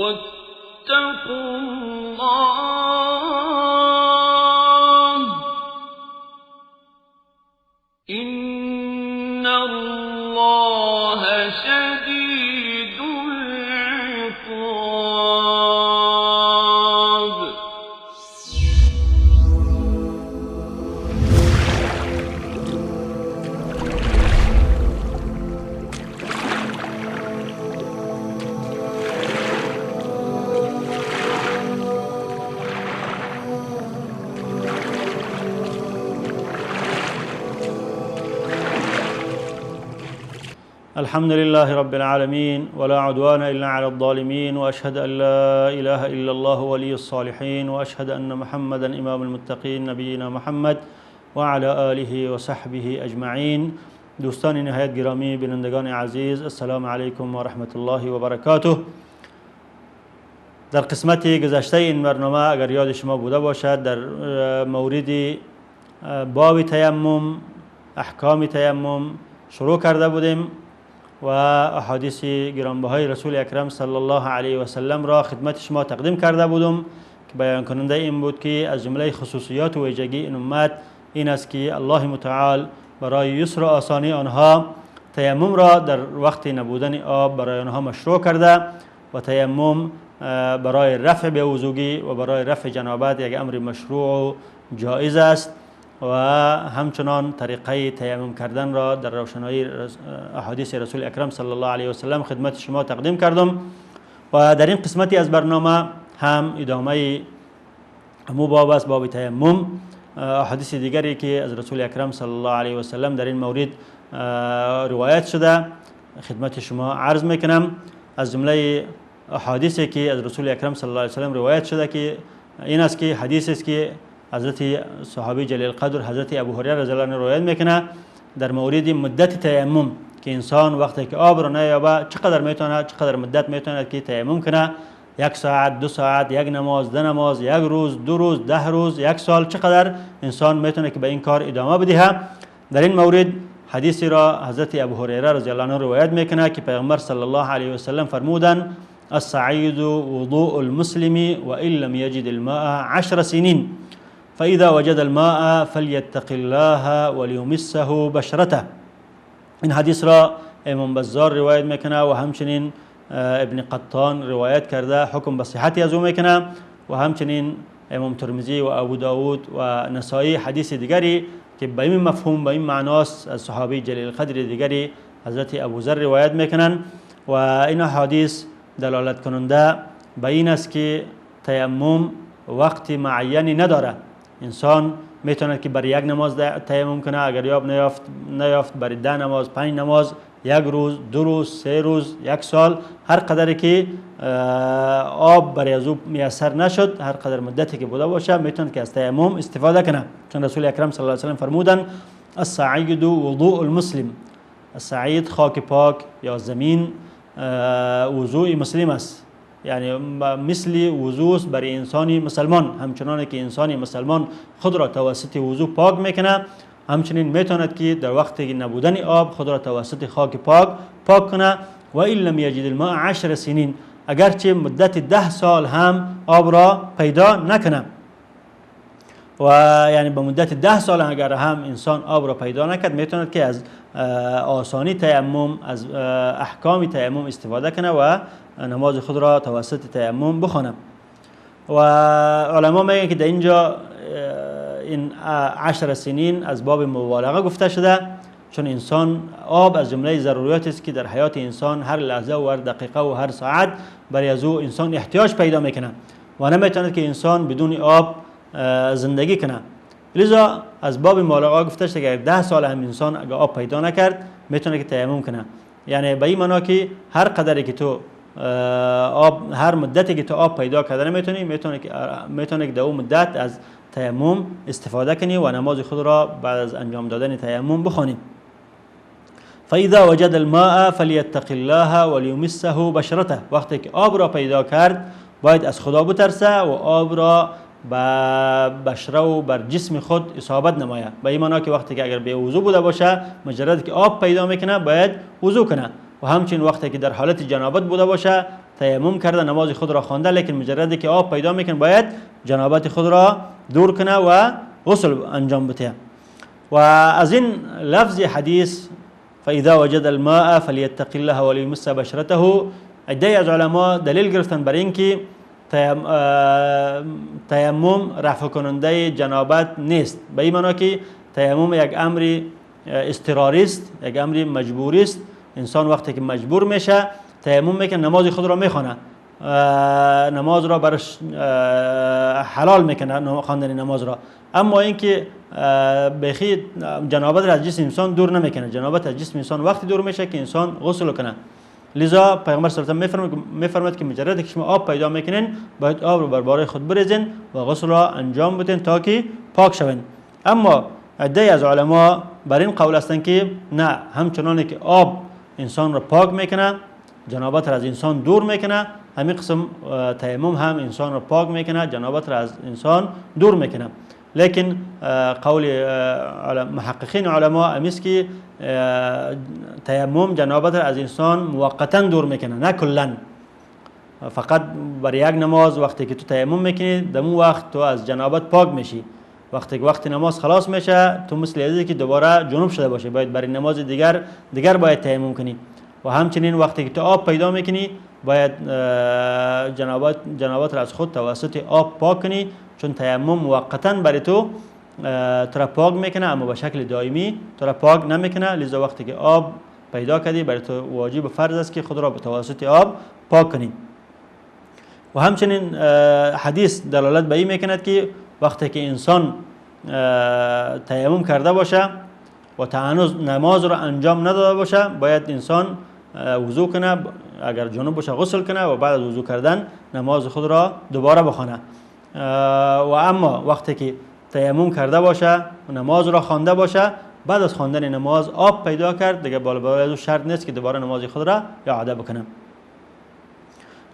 واتقوا الله إن الله شديد العقاب. الحمد لله رب العالمين، ولا عدوان إلا على الظالمين، وأشهد أن لا إله إلا الله ولي الصالحين، وأشهد أن محمدا إمام المتقين، نبینا محمد وعلى آله وصحبه أجمعین. دوستان نهایت گرامی، بینندگان عزیز، السلام علیکم و رحمت الله و برکاته. در قسمت گذشته این برنامه اگر یاد شما بوده باشد، در مورد باب تیمم، احکام تیمم شروع کرده بودیم و احادیث گرانبهای رسول اکرم صلی الله علیه و سلم را خدمت شما تقدیم کرده بودم که بیان کننده این بود که از جمله خصوصیات و ویژگی این امت این است که الله متعال برای یسر و آسانی آنها تیمم را در وقت نبودن آب برای آنها مشروع کرده و تیمم برای رفع بی‌وضوگی و برای رفع جنابت یک امر مشروع و جایز است و همچنان طریقه تیمم کردن را در روشنایی احادیث رسول اکرم صلی الله علیه و سلم خدمت شما تقدیم کردم. و در این قسمتی از برنامه هم ادامه همو باب است، باب تیمم، احادیث دیگری که از رسول اکرم صلی الله علیه و سلم در این مورد روایت شده خدمت شما عرض میکنم. از جمله احادیثی که از رسول اکرم صلی الله علیه و سلم روایت شده که این است که حدیث است که حضرت صحابی جلیل قدر حضرت ابو هریره رضی الله عنه روایت میکنه در مورد مدت تیمم که انسان وقتی که آب را نیابه چقدر میتونه، چقدر مدت میتونه که تیمم کنه، یک ساعت، دو ساعت، یک نماز، دو نماز، یک روز، دو روز، 10 روز، یک سال، چقدر انسان میتونه که به این کار ادامه بدهه. در این مورد حدیثی را حضرت ابو هریره رضی الله عنه روایت میکنه که پیغمبر صلی الله علیه و سلم فرمودن: الصعید وضوء المسلم وإن لم يجد الماء 10 سنين فإذا وجد الماء فليتق الله وليمسه بشرته. این حدیث را امام بزار روایت میکنه و همچنین ابن قطان روایت کرده، حکم به صحت از او میکنه، و همچنین امام ترمذی و ابو داود و نسائی حدیث دیگری که به این مفهوم، به این معناست، از صحابی جلیل قدر دیگری حضرت ابوذر روایت میکنن. و این حدیث دلالت کننده به این است که تیمم وقت معینی نداره. انسان میتونه که برای یک نماز تیمم کنه، اگر یاب نیافت برای 10 نماز، 5 نماز، یک روز، دو روز، 3 روز، یک سال، هر قدری که آب برای از او میسر نشد، هر قدر مدتی که بوده باشه میتونه که از تیمم استفاده کنه. چون رسول اکرم صلی الله علیه و سلم فرمودن: الصعید وضوء المسلم. الصعید خاک پاک یا زمین وضوء مسلم است، یعنی مثل وضوء برای انسانی مسلمان. همچنان که انسانی مسلمان خود را توسط وضوء پاک میکنه، همچنین میتواند که در وقت نبودن آب خود را توسط خاک پاک پاک کنه. و این لم یجد الماء 10 سنین، اگرچه مدت 10 سال هم آب را پیدا نکنه، و یعنی به مدت 10 سال اگر هم انسان آب را پیدا نکرد، میتواند که از آسانی تیمم، از احکام تیمم استفاده کنه و نماز خود را توسط تیمم بخونه. و علما میگن که در اینجا این 10 سنین از باب مبالغه گفته شده، چون انسان آب از جمله ضروریات است که در حیات انسان هر لحظه و هر دقیقه و هر ساعت برای از او انسان احتیاج پیدا میکنه و نمیتواند که انسان بدون آب زندگی کنه. لذا از باب مبالغه گفته شده که 10 سال هم انسان اگر آب پیدا نکرد میتونه که تیمم کنه. یعنی به این معنا که هر قدری که تو آب، هر مدتی که تو آب پیدا کردن میتونی، میتونه که در اون مدت از تیمم استفاده کنی و نماز خود را بعد از انجام دادن تیمم بخوانی. فإذا وجد الماء فليتق الله وليمسه بشرته. وقتی که آب را پیدا کرد باید از خدا بترسه و آب را به بشره و بر جسم خود اصابت نماید. به این معنا که وقتی که اگر به وضو بوده باشه، مجرد که آب پیدا میکنه باید وضو کنه، و همچنین وقتی که در حالت جنابت بوده باشه تیمم کرده نماز خود را خوانده، لیکن مجردی که آب پیدا میکنه باید جنابت خود را دور کنه و غسل انجام بده. و از این لفظ حدیث فاذا وجد الماء فلیتق الله وليمس بشرته، عده از علما دلیل گرفتن بر اینکه تیمم رفع کننده جنابت نیست، به این معنا که تیمم یک امر اضطراری است، یک امر مجبوری است. انسان وقتی که مجبور میشه تیمم میکنه، نماز خود را میخوانه، نماز را برش حلال میکنه خواندن نماز را. اما اینکه بخی جنابت را از جسم انسان دور نمیکنه، جنابت از جسم انسان وقتی دور میشه که انسان غسل کنه. لذا پیغمبر صلی الله علیه و میفرماید که مجرد که شما آب پیدا میکنین باید آب رو بر بالای خود بریزین و غسل را انجام بدین تا که پاک شوین. اما عده از علما بر این قول هستند که نه، همچنان که آب انسان را پاک میکنه، جنابت را از انسان دور میکنه، همین قسم تیمم هم انسان را پاک میکنه، جنابت را از انسان دور میکنه. لیکن قول محققین علما امیست که تیمم جنابت را از انسان موقتا دور میکنه، نه کلا. فقط برای یک نماز وقتی که تو تیمم میکنی در اون وقت تو از جنابت پاک میشی، وقتی که وقت نماز خلاص میشه تو مثل ازی که دوباره جنوب شده باشه، باید برای نماز دیگر باید تیمم کنی. و همچنین وقتی که تو آب پیدا میکنی باید جنابت را از خود توسط آب پاک کنی، چون تیمم موقتا برای تو را پاک میکنه اما به شکل دائمی تو را پاک نمیکنه. لذا وقتی که آب پیدا کردی برای تو واجب و فرض است که خود را به توسط آب پاک کنی. و همچنین حدیث دلالت به این میکند که وقتی که انسان تیمم کرده باشه و هنوز نماز را انجام نداده باشه باید انسان وضو کنه، اگر جنوب باشه غسل کنه و بعد از وضو کردن نماز خود را دوباره بخوانه. و اما وقتی که تیمم کرده باشه و نماز را خوانده باشه، بعد از خواندن نماز آب پیدا کرد، دیگه بالا از شرط نیست که دوباره نماز خود را اعاده بکنه.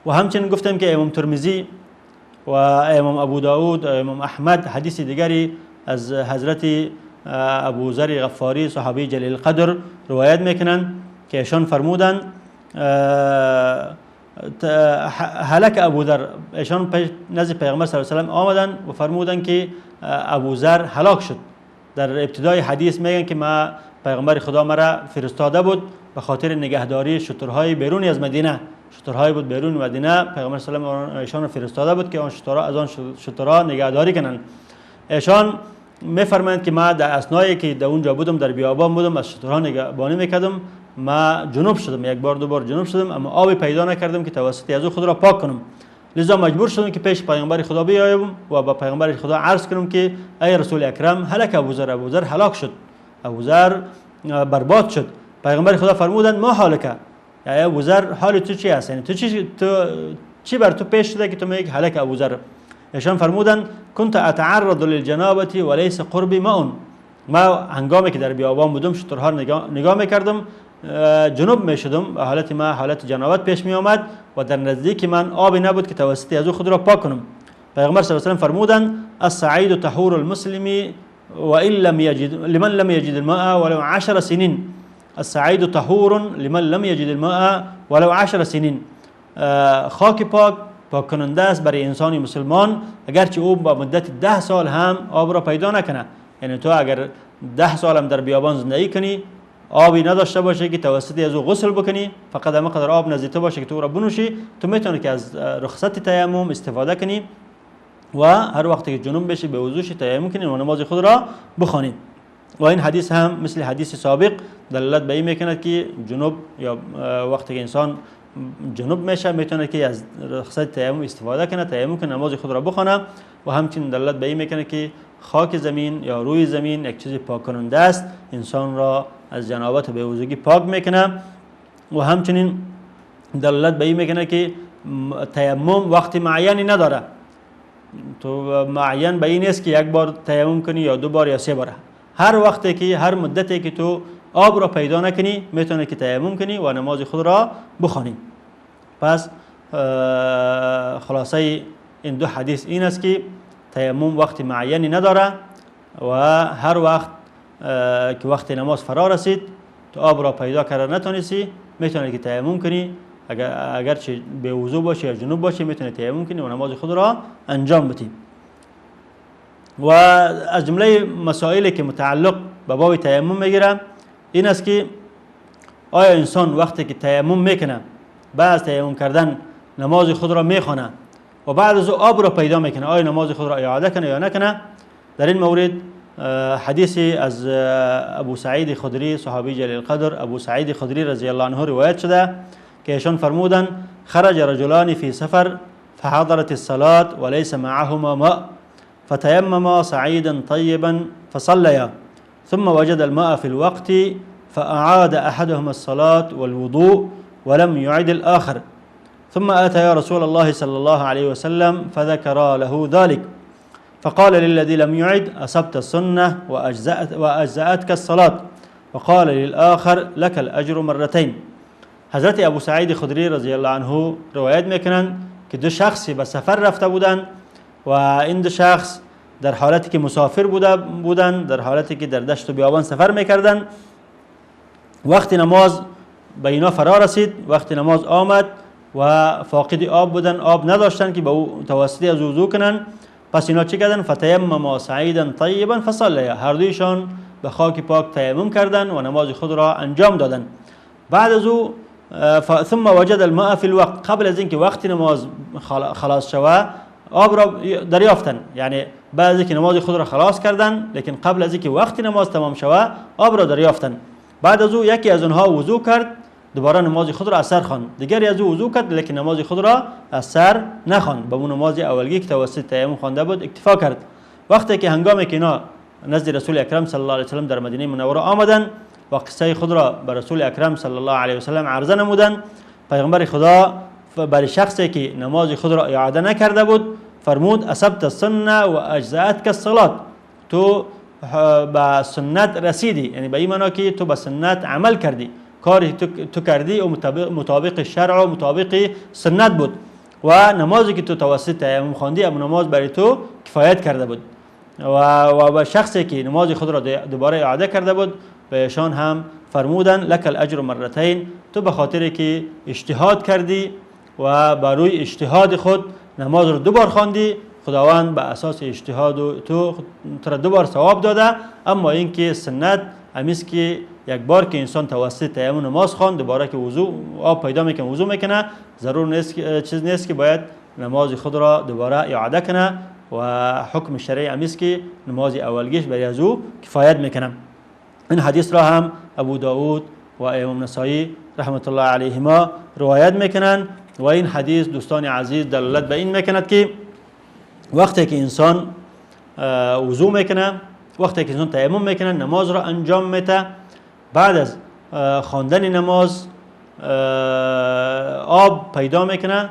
و همچنین گفتم که امام ترمذی و امام ابو داود و امام احمد حدیث دیگری از حضرت ابو ذر غفاری صحابی جلیل القدر روایت میکنند که ایشان فرمودند هلک ابو ذر، ایشان نزد پیغمبر صلی الله علیه و سلم آمدند و فرمودند که ابو ذر هلاک شد. در ابتدای حدیث میگن که ما پیغمبر خدا مرا فرستاده بود به خاطر نگهداری شترهای بیرونی از مدینه، شترهای بود بیرون مدینه، پیغمبر صلی الله علیه و ایشان فرستاده بود که آن شترها از آن شترها نگهداری کنند. ایشان میفرمایند که ما در اثنایی که در اونجا بودم، در بیابان بودم، از شترها نگهبانی میکردم، ما جنوب شدم، یک بار دو بار جنوب شدم، اما آبی پیدا نکردم که توسط از او خود را پاک کنم. لذا مجبور شدم که پیش پیغمبر خدا بیایم و با پیغمبر خدا عرض کنم که ای رسول اکرم، هلک ابوذر، ابوذر هلاک شد، ابوذر برباد شد. پیغمبر خدا فرمودند ما حالک، ای ابوذر حال تو چی است؟ یعنی تو چی بر تو پیش شده که تو میگی هلک ابوذر؟ ایشان فرمودند كنت اتعرض للجنابه وليس قربی ماء. ما هنگامی که در بیابان بودم شترها نگاه میکردم، جنوب میشدم، حالت ما حالت جنابت پیش می آمد و در نزدیک من آبی نبود که توسط از او خود را پاک کنم. پیغمبر صلی الله علیه و سلم فرمودند السعید طهور المسلم وان لم يجد لمن لم يجد الماء ولو 10 سنين. السعید طهور لمن لم يجد الماء ولو 10 سنين. خاک پاک پاک کننده است برای انسان مسلمان اگرچه او با مدت 10 سال هم آب را پیدا نکنه. یعنی تو اگر 10 سال هم در بیابان زندگی کنی، آبی نداشته باشه که توسط از او غسل بکنی، فقط هم قدر آب نزدیک تو باشه که تو را بنوشی، تو میتونی که از رخصت تیمم استفاده کنی و هر وقتی که جنوب بشی به وضو شی تیمم کنی و نماز خود را بخوانی. و این حدیث هم مثل حدیث سابق دلالت به این میکند که جنوب یا وقتی که انسان جنوب میشه میتونه که از رخصت تیمم استفاده کنه، تیمم کنه، نماز خود را بخونه. و همچنین دلالت به این میکنه که خاک زمین یا روی زمین یک چیز پاک کننده است، انسان را از جنابت و بی‌وضویی پاک میکنه. و همچنین دلالت به این میکنه که تیمم وقت معینی نداره، تو معین به این نیست که یک بار تیمم کنی یا دو بار یا سه بار. هر وقتی که هر مدتی که تو آب را پیدا نکنی میتونی که تیمم کنی و نماز خود را بخوانی. پس خلاصه این دو حدیث این است که تیمم وقت معینی نداره و هر وقت که وقت نماز فرا رسید تو آب را پیدا کرده نتونستی میتونی که تیمم کنی، اگرچه به وضو باشه یا جنوب باشه میتونه تیمم کنی و نماز خود را انجام بدی. و از جمله مسائلی که متعلق به باب تیمم میگیره این است که آیا انسان وقتی که تیمم میکنه، بعد از تیمم کردن نماز خود را میخوانه و بعد از او آب را پیدا میکنه، آیا نماز خود را اعاده کنه یا نکنه؟ در این مورد حدیثی از ابو سعید خدری صحابی جلیل القدر ابو سعید خدری رضی الله عنه روایت شده که ایشان فرمودند خرج رجلان فی سفر فحضرت الصلاة وليس معهما ماء فتيمما صعيدا طيبا فصليا ثم وجد الماء في الوقت فأعاد أحدهما الصلاة والوضوء ولم يعد الآخر ثم أتيا رسول الله صلى الله عليه وسلم فذكرا له ذلك فقال للذي لم يعد أصبت السنة وأجزأتك الصلاة وقال للآخر لك الأجر مرتين. حضرت ابو سعید خدری رضی الله عنه روایت میکنند که دو شخصی به سفر رفته بودند و این دو شخص در حالتی که مسافر بودند، در حالتی که در دشت و بیابان سفر میکردند، وقت نماز به اینا فرا رسید، وقت نماز آمد و فاقد آب بودن، آب نداشتن که به او توسط از وضو کنن. پس اینا چی کردن؟ فتیمما صعیدا طیبا فصلیا، هر دویشان به خاک پاک تیمم کردن و نماز خود را انجام دادن. بعد از او ثم وجد الماء فی الوقت، قبل از اینکه وقت نماز خلاص شوه آب را دریافتن، یعنی بعد از اینکه نماز خود را خلاص کردن لیکن قبل از اینکه وقت نماز تمام شوه آب را دریافتن. بعد از او یکی از آنها وضو کرد، دوباره نماز خود را از سر خواند، دیگری از او وضو کرد لیکن نماز خود را از سر نخواند، به اون نماز اولگی که توسط تیمم خوانده بود اکتفا کرد. وقتی که هنگامی که اینا نزد رسول اکرم صلی الله علیه و سلم در مدینه منوره آمدند و قصه خود را به رسول اکرم صلی الله علیه و سلم عرضه نمودند، پیغمبر خدا برای شخصی که نماز خود را اعاده نکرده بود فرمود اصبت السنه و اجزأتک الصلاه، تو به سنت رسیدی، یعنی به این معنا که تو به سنت عمل کردی، کاری تو کردی و مطابق شرع و مطابق سنت بود و نمازی که تو توسط تیمم خواندی اما نماز برای تو کفایت کرده بود. و به شخصی که نماز خود را دوباره اعاده کرده بود بهشان هم فرمودن لک الاجر مرتین، تو به خاطر که اجتهاد کردی و بر روی اجتهاد خود نماز رو دوبار خواندی، خداوند به اساس اجتهاد تو را دوبار ثواب داده. اما اینکه سنت همیست که یک بار که انسان توسط تیمم نماز خواند دوباره که وضو آب پیدا میکنه وضو میکنه، ضرور نیست چیز نیست که باید نماز خود را دوباره اعاده کنه و حکم شرعی همیست که نماز اولگیش برای از او کفایت میکنه. این حدیث را هم ابو داود و امام نسائی رحمت الله علیهما روایت میکنن و این حدیث دوستان عزیز دلالت به این میکند که وقتی که انسان وضو میکنه، وقتی که انسان تیمم میکنه، نماز را انجام میده، بعد از خواندن نماز آب پیدا میکنه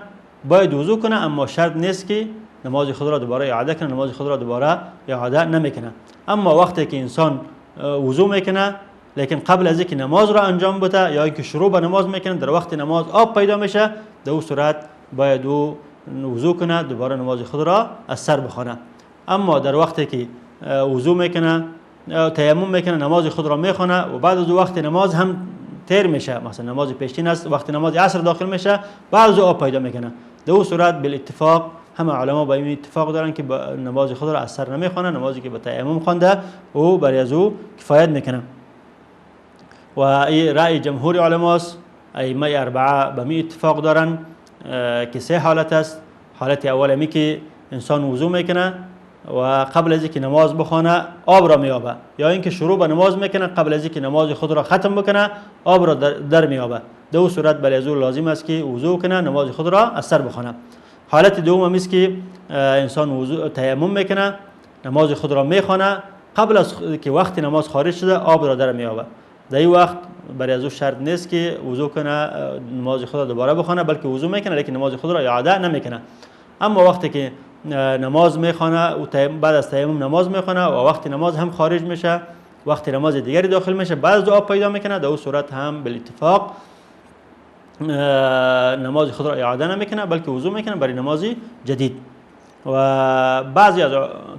باید وضو کنه، اما شرط نیست که نماز خود را دوباره اعاده کنه، نماز خود را دوباره اعاده نمیکنه. اما وقتی که انسان وضو میکنه لیکن قبل از اینکه نماز را انجام بده یا اینکه شروع به نماز میکنه در وقت نماز آب پیدا میشه، در اون صورت باید او وضو کنه، دوباره نماز خود را از سر بخونه. اما در وقتی که وضو میکنه، تیمم میکنه، نماز خود را میخونه و بعد از وقت نماز هم تیر میشه، مثلا نماز پیشین است، وقت نماز عصر داخل میشه، بعد از آب پیدا میکنه، در اون صورت بالاتفاق همه علما با این اتفاق دارن که نماز خود را از سر نمیخونه، نمازی که به تیمم خوانده او برای از او کفایت میکنه. و این رأی جمهور علماست، ائمه اربعه به می اتفاق دارن که سه حالت است. حالت اول می که انسان وضو میکنه و قبل از اینکه نماز بخونه آب را میابه، یا اینکه شروع به نماز میکنه قبل از اینکه نماز خود را ختم بکنه آب را در میابه، در اون صورت برای از او لازم است که وضو کنه، نماز خود را از سر بخونه. حالت دوم هم است که انسان وضو تیمم میکنه، نماز خود را میخونه، قبل از که وقت نماز خارج شده آب را در میابه، در این وقت برای از او شرط نیست که وضو کنه نماز خود را دوباره بخونه، بلکه وضو میکنه لیکن نماز خود را اعاده نمیکنه. اما وقتی که نماز میخوانه و بعد از تیمم نماز میخوانه و وقت نماز هم خارج میشه، وقت نماز دیگری داخل میشه، بعد از آب پیدا میکنه، در اون صورت هم بالاتفاق نماز خود را اعاده نمیکنه بلکه وضو میکنه برای نماز جدید. و بعضی از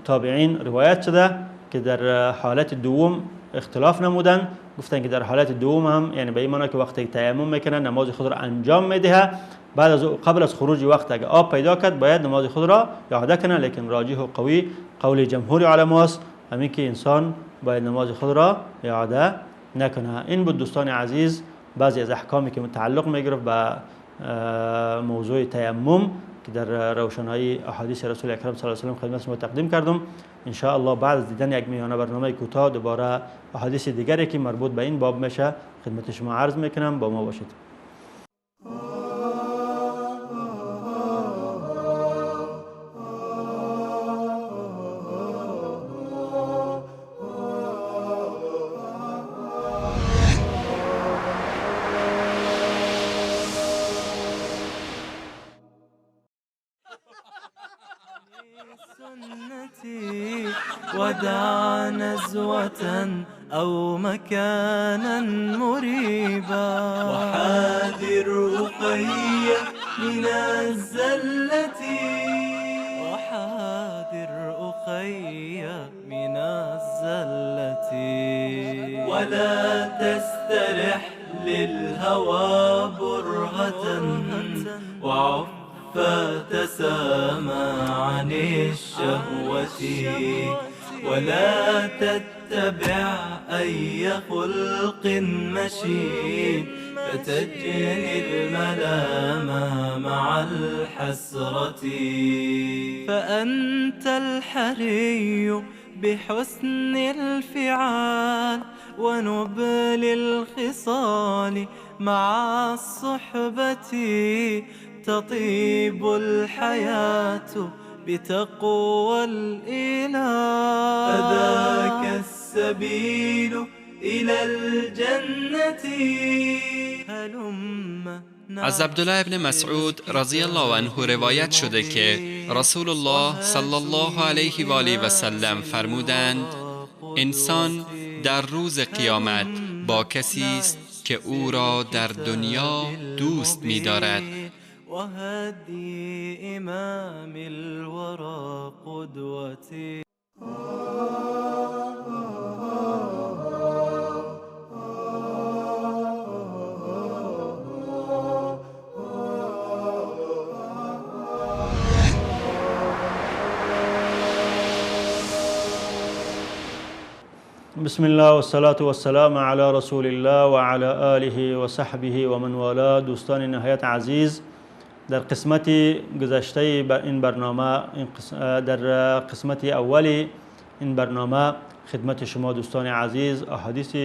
تابعین روایت شده که در حالت دوم اختلاف نمودن، گفتن که در حالت دوم هم، یعنی به این معنی که وقتی تیمم میکنه نماز خود را انجام میده، بعد از قبل از خروج وقت اگه آب پیدا کرد باید نماز خود را اعاده کنه. لیکن راجح و قوی قول جمهور علما است همین که انسان باید نماز خود را اعاده نکنه. این بود دوستان عزیز بعضی از احکامی که متعلق میگرفت به موضوع تیمم که در روشنایی احادیث رسول اکرم صلی الله علیه و سلم خدمت شما تقدیم کردم. ان شاء الله بعد از دیدن یک میانه برنامه کوتاه دوباره احادیث دیگری که مربوط به این باب میشه خدمت شما عرض میکنم. با ما باشید. ودع نزوة أو مكانا مريبا، وحاذر أخي من الزلة، وحاذر أخي من الزلة، ولا تسترح للهوى برهة، وعف فتسامى عن الشهوة، ولا تتبع أي خلق مشين، فتجني الملام مع الحسرة. فأنت الحري بحسن الفعال، ونبل الخصال مع الصحبة، تطيب الحياة بتقوى الإله، فذاك السبيل إلى الجنة. هلم. از عبدالله ابن مسعود رضی الله عنه روایت شده که رسول الله صلی الله علیه و آله و سلم فرمودند: انسان در روز قیامت با کسی است که او را در دنیا دوست می‌دارد. وهدي إمام الورى قدوتي. بسم الله والصلاة والسلام علی رسول الله وعلى آله وصحبه ومن والاه. دوستان نهایت عزیز، در قسمت گذشته این برنامه، در قسمت اول این برنامه خدمت شما دوستان عزیز احادیث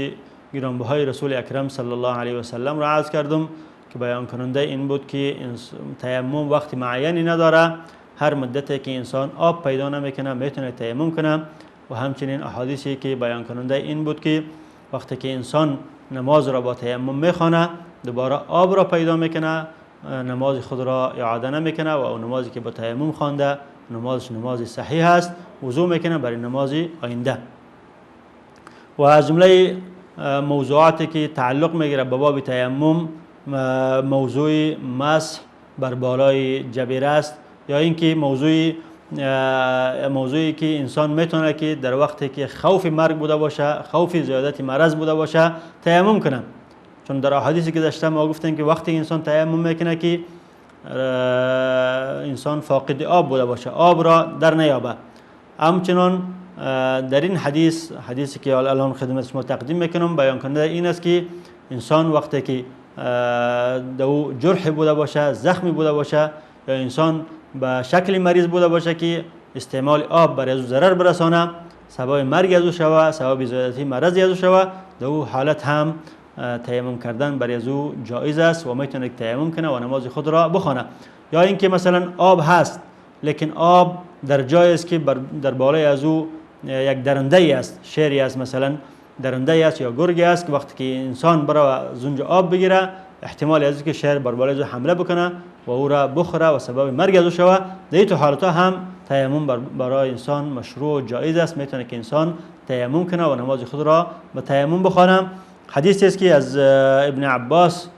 گرانبهای رسول اکرم صلی الله علیه و سلم را عرض کردم که بیان کننده این بود که تیمم وقت معینی نداره، هر مدتی که انسان آب پیدا نمیکنه میتونه تیمم کنه. و همچنین احادیثی که بیان کننده این بود که وقتی که انسان نماز را با تیمم میخوانه دوباره آب را پیدا میکنه، نماز خود را اعاده نمیکنه و اون نمازی که با تیمم خوانده نمازش نماز صحیح است، وضو میکنه برای نماز آینده. و از جمله موضوعاتی که تعلق میگیره به باب تیمم موضوع مسح بر بالای جبیره است، یا اینکه موضوعی که انسان میتونه که در وقتی که خوف مرگ بوده باشه، خوف زیادت مرض بوده باشه، تیمم کنه. چون در احادیث گذشته ما گفتیم که وقتی انسان تیمم میکنه که انسان فاقد آب بوده باشه، آب را در نیابه. همچنان در این حدیث، حدیثی که الان خدمت شما تقدیم میکنم، بیان کننده این است که انسان وقتی که دو جرح بوده باشه، زخمی بوده باشه، یا انسان به شکل مریض بوده باشه که استعمال آب برای از او ضرر برسانه، سبب مرگ از او شوه، سبب زیادتی مرض از او شوه، در او حالت هم تیمم کردن برای از او جایز است و میتونه تیمم کنه و نماز خود را بخونه. یا اینکه مثلا آب هست لیکن آب در جای است که در بالای از او یک درنده ای است، شیری است، مثلا درنده ای است یا گرگی است که وقتی که انسان برای از اونجا آب بگیره احتمال از که شیر بر بالای از او حمله بکنه و او را بخوره و سبب مرگ از او شوه. در این حالت هم تیمم برای انسان مشروع و جایز است، میتونه که انسان تیمم کنه و نماز خود را به تیمم بخوانه. حدیث است که از ابن عباس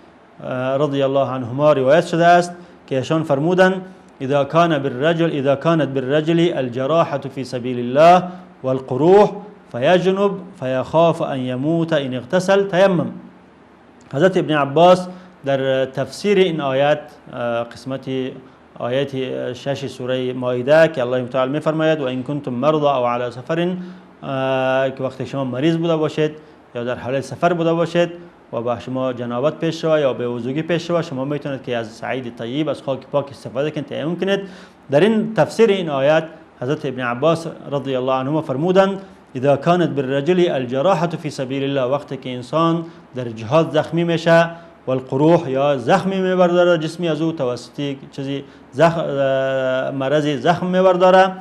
رضی الله عنهما روایت شده است که ایشان فرمودند: اذا كانت بالرجل الجراحة في سبيل الله والقروح فیجنب فیخاف ان یموت ان اغتسل تیمم. حضرت ابن عباس در تفسیر این آیت، قسمت آیت 6 سوره مائده که الله متعال میفرماید و ان کنتم مرضى او علی سفر، که وقتی شما مریض بوده باشید یا در حالت سفر بوده باشید و با شما جنابت پیش شود یا به وضوگی پیش شود، شما میتونید که از سعید طیب، از خاک پاک استفاده کنید، تیمم کنید. در این تفسیر این آیت حضرت ابن عباس رضی الله عنهما فرمودند اذا كانت بالرجل الجراحة في سبیل الله، وقتی که انسان در جهاد زخمی میشه، والقروح یا زخمی میبرداره جسمی از او توسط چیزی مرض زخم میبرداره،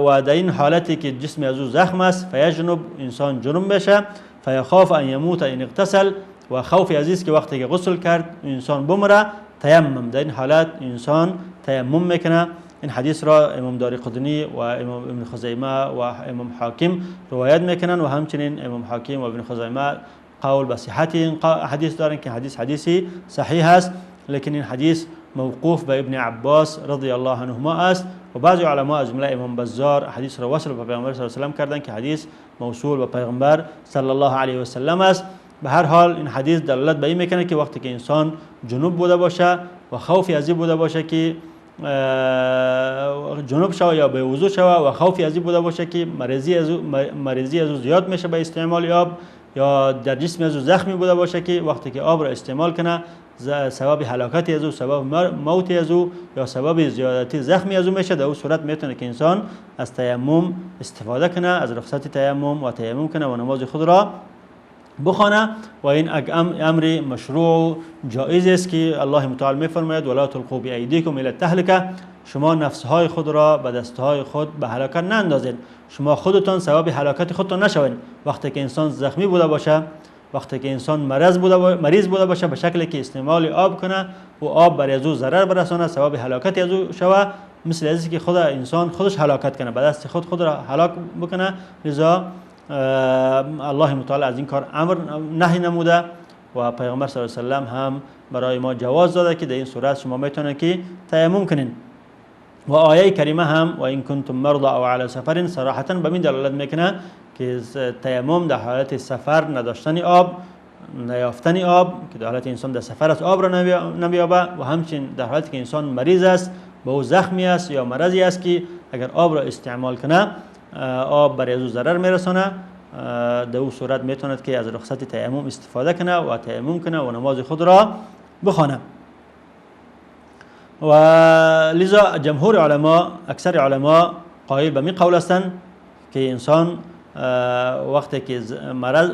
و در این حالتی که جسم از او زخم است، فیجنب، انسان جنب میشه، فیخاف ان یموت ان اغتسل، و خوف عزیز که وقتی که غسل کرد انسان بمره، تیمم. در این حالت انسان تیمم میکنه. این حدیث را امام دارقطنی و امام ابن خزیمه و امام حاکم روایت میکنن و همچنین امام حاکم و ابن خزیمه قول به صحت این حدیث دارن که حدیث حدیثی صحیح است، لیکن این حدیث موقوف به ابن عباس رضی الله عنهما است و بعضی علما از جمله امام بزار حدیث را وصل به پیامبر صلی الله علیه و سلم کردن که حدیث موصول به پیغمبر صلی الله علیه و سلم است. به هر حال این حدیث دلالت به این میکنه که وقتی که انسان جنوب بوده باشه و خوفی از این بوده باشه که جنوب شوه یا به وضو شوه و خوفی از این بوده باشه که مریضی از او زیاد میشه به استعمال آب، یا در جسم از او زخمی بوده باشه که وقتی که آب را استعمال کنه سبب هلاکت از او، سبب موت از او یا سبب زیادتی زخمی از او میشه، در او صورت میتونه که انسان از تیمم استفاده کنه، از رخصت تیمم و تیمم کنه و نماز خود را بخوانه. و این امر مشروع جایز است که الله متعال میفرماید ولا تلقوا بایدیکم الی التهلکه، شما نفسهای خود را به دستهای خود به هلاکت نندازید، شما خودتان سبب هلاکت خودتان نشوید. وقتی که انسان زخمی بوده باشه، وقتی که انسان مریض بوده باشه، به شکلی که استعمال آب کنه و آب برای از او ضرر برسانه، سبب هلاکت از او شوه، مثل از که خود انسان خودش هلاکت کنه، به دست خود خود را هلاک بکنه. لذا الله متعال از این کار امر نهی نموده و پیغمبر صلی الله علیه و سلم هم برای ما جواز داده که در این صورت شما میتونید که تیمم کنین. و آیه کریمه هم و این کنتم مرضى او علی سفر صراحتا به این دلالت میکنه که تیمم در حالت سفر، نداشتن آب، نیافتن آب، که در حالت انسان در سفر است آب را نمیابه، و همچنین در حالتی که انسان مریض است، به او زخمی است یا مرضی است که اگر آب را استعمال کنه آب برای او ضرر میرسانه، در او صورت میتواند که از رخصت تیمم استفاده کنه و تیمم کنه و نماز خود را بخوانه. و لذا جمهور علما، اکثر علما قائل به می قول هستند که انسان وقتی که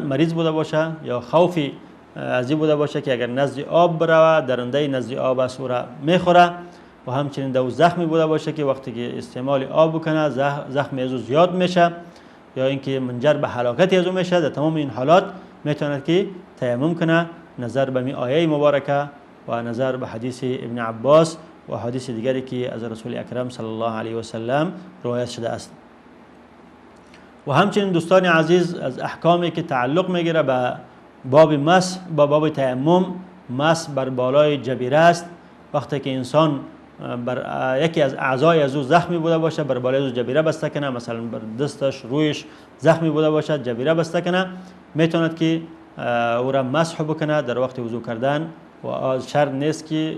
مریض بوده باشه یا خوفی از این بوده باشه که اگر نزد آب بروه درنده نزد آب است او را میخوره، و همچنین در او زخمی بوده باشه که وقتی که استعمال آب بکنه زخم از او زیاد میشه یا اینکه منجر به هلاکت از او میشه، در تمام این حالات میتواند که تیمم کنه، نظر به می آیه مبارکه و نظر به حدیث ابن عباس و حدیث دیگری که از رسول اکرم صلی الله علیه و سلم روایت شده است. و همچنین دوستان عزیز، از احکامی که تعلق میگیره به باب مس، با باب تیمم، مس بر بالای جبیره است. وقتی که انسان بر یکی از اعضای از او زخمی بوده باشه، بر بالای از او جبیره بسته کنه، مثلا بر دستش، رویش زخمی بوده باشه، جبیره بسته کنه، میتواند که او را مسح بکنه در وقت وضو کردن و شرط نیست که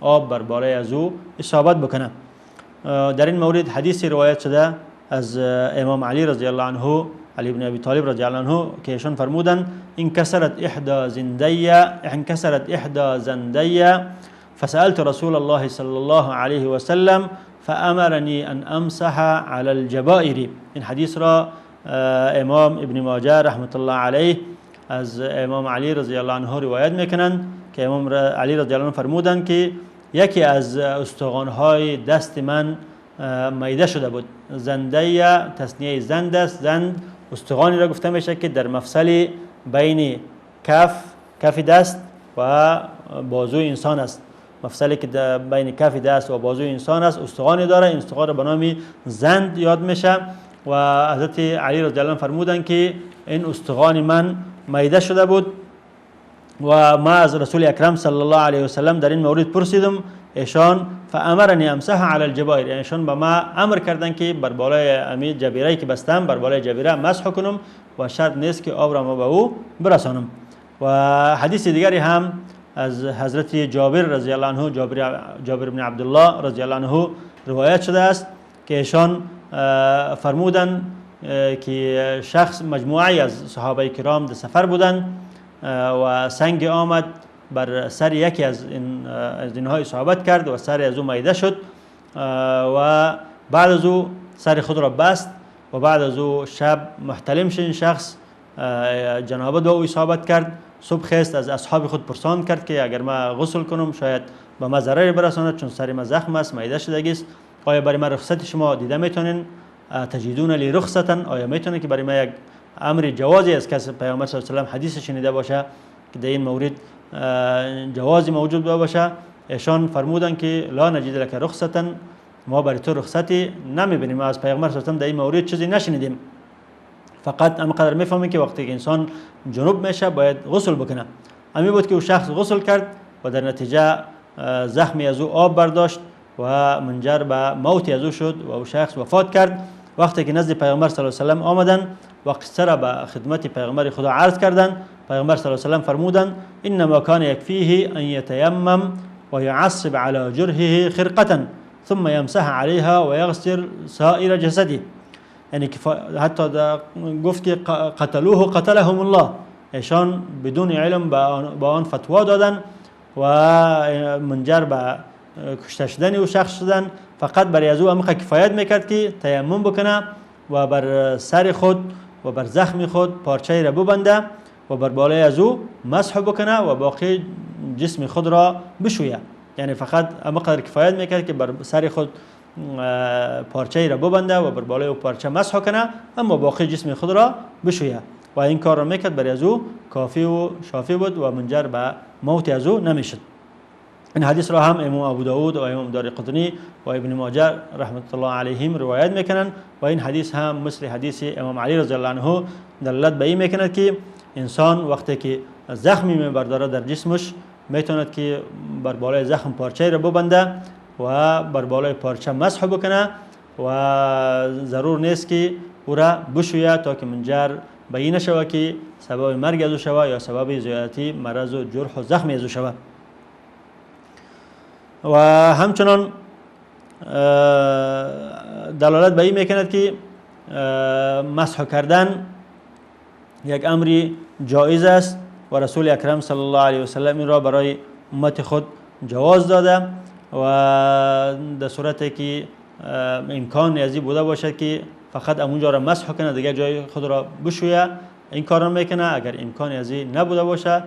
آب بر بالای از او اصابت بکنه. در این مورد حدیثی روایت شده از امام علی رضی الله عنه، علی بن ابی طالب رضی الله عنه، که ایشان فرمودند انکسرت احدى زندی فسألت رسول الله صلى الله عليه وسلم فأمرني أن أمسح على الجبائر. این حدیث را امام ابن ماجه رحمت الله علیه از امام علی رضی الله عنه روایت میکنند که امام علی رضی الله عنه فرمودند که یکی از استخوان‌های دست من میده شده بود. زنده تثنیه زند است. زند استخوانی را گفته میشه که در مفصل بین کف دست و بازوی انسان است. مفصلی که بین کف دست و بازوی انسان است استخوانی داره، این استخوان را به نام زند یاد میشه. و حضرت علی رضی الله عنه فرمودند که این استخوان من میده شده بود و ما از رسول اکرم صلی الله علیه و سلم در این مورد پرسیدم، ایشان فامرنی امسح علی الجبائر، یعنی ایشان به ما امر کردن که بر بالای امی جبیره که بستم بر بالای جبیره مسح کنم و شرط نیست که آب را ما به او برسانم. و حدیث دیگری هم از حضرت جابر رضی الله عنه، جابر بن عبدالله رضی الله عنه روایت شده است که ایشان فرمودند که شخص مجموعه از صحابه کرام در سفر بودند و سنگ آمد بر سر یکی از اینها اصابت کرد و سر از او میده شد و بعد از او سر خود را بست و بعد از او شب محتلم شد. این شخص جنابت با او اصابت کرد. صبح خست از اصحاب خود پرسان کرد که اگر ما غسل کنم شاید به ما ضرر برساند، چون سر ما زخم است، میده شدگی است، آیا برای ما رخصت شما دیده میتونین؟ تجدون لی رخصتا، آیا میتونه که برای ما یک امر جوازی از کس پیامبر صلی الله علیه و سلم حدیث شنیده باشه که در این مورد جوازی موجود باشه؟ ایشان فرمودند که لا نجد لک رخصتا، ما برای تو رخصتی نمیبینیم، از پیامبر صلی الله علیه و سلم در این مورد چیزی نشنیدیم، فقط قدر میفهمیم که وقتی که انسان جنوب میشه باید غسل بکنه. همین بود که او شخص غسل کرد و در نتیجه زخمی از او آب برداشت و منجر به موت از او شد و او شخص وفات کرد. وقتی که نزد پیامبر صلی الله علیه و سلم آمدند و قصه را به خدمت پیغمبر خدا عرض کردند، پیغمبر صلی الله علیه و سلم فرمودند انما کان یکفیه ان یتیمم و یعصب علی جرحه خرقة ثم یمسح علیها و یغسل سائر جسده. یعنی حتی گفت که قتلوه قتلهم الله، ایشان بدون علم با آن فتوا دادن و منجر به کشته شدن او شخص شدن. فقط برای از او امقه کفایت میکرد که تیمم بکنه و بر سر خود و بر زخم خود پارچه را ببنده و بر بالای از او مسح بکنه و باقی جسم خود را بشویه. یعنی فقط امقدر کفایت میکرد که بر سر خود پارچه را ببنده و بر بالای او پارچه مسح کنه، اما باقی جسم خود را بشویه و این کار را میکرد، برای از او کافی و شافی بود و منجر به موت از او نمیشد. این حدیث را هم امام ابو داود و امام دارقطنی و ابن ماجه رحمت الله علیهم روایت میکنند و این حدیث هم مثل حدیث امام علی رضی الله عنه دلالت به این میکند که انسان وقتی که زخمی میبرداره در جسمش میتواند که بر بالای زخم پارچه را ببنده و بر بالای پارچه مسح بکنه و ضرور نیست که او را بشویه تا که منجر به این نشوه که سبب مرگ از او شوه یا سبب زیادتی مرض و جرح و زخم از او شوه. و همچنان دلالت به این میکند که مسح کردن یک امری جایز است و رسول اکرم صلی الله علیه و سلم این را برای امت خود جواز داده و در صورتی که امکان ازی بوده باشد که فقط اونجا را مسح کنه دیگه جای خود را بشویه این کار را میکنه. اگر امکان ازی نبوده باشه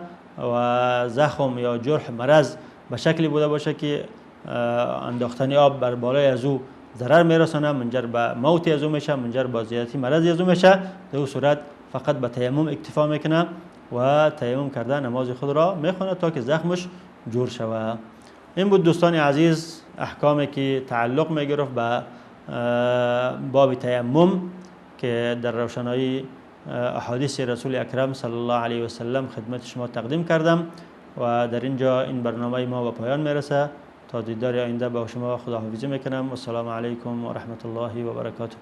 و زخم یا جرح مرض به شکلی بوده باشه که انداختن آب بر بالای از او ضرر میرسانه، منجر به موت از او میشه، منجر به زیادتی مرض از او میشه، در او صورت فقط به تیمم اکتفا میکنه و تیمم کرده نماز خود را میخونه تا که زخمش جور شود. این بود دوستان عزیز احکامی که تعلق میگرفت به باب تیمم که در روشنایی احادیث رسول اکرم صلی الله علیه و سلم خدمت شما تقدیم کردم و در اینجا این برنامه ما به پایان میرسه. تا دیدار آینده با شما خداحافظی میکنم و السلام علیکم و رحمت الله و برکاته.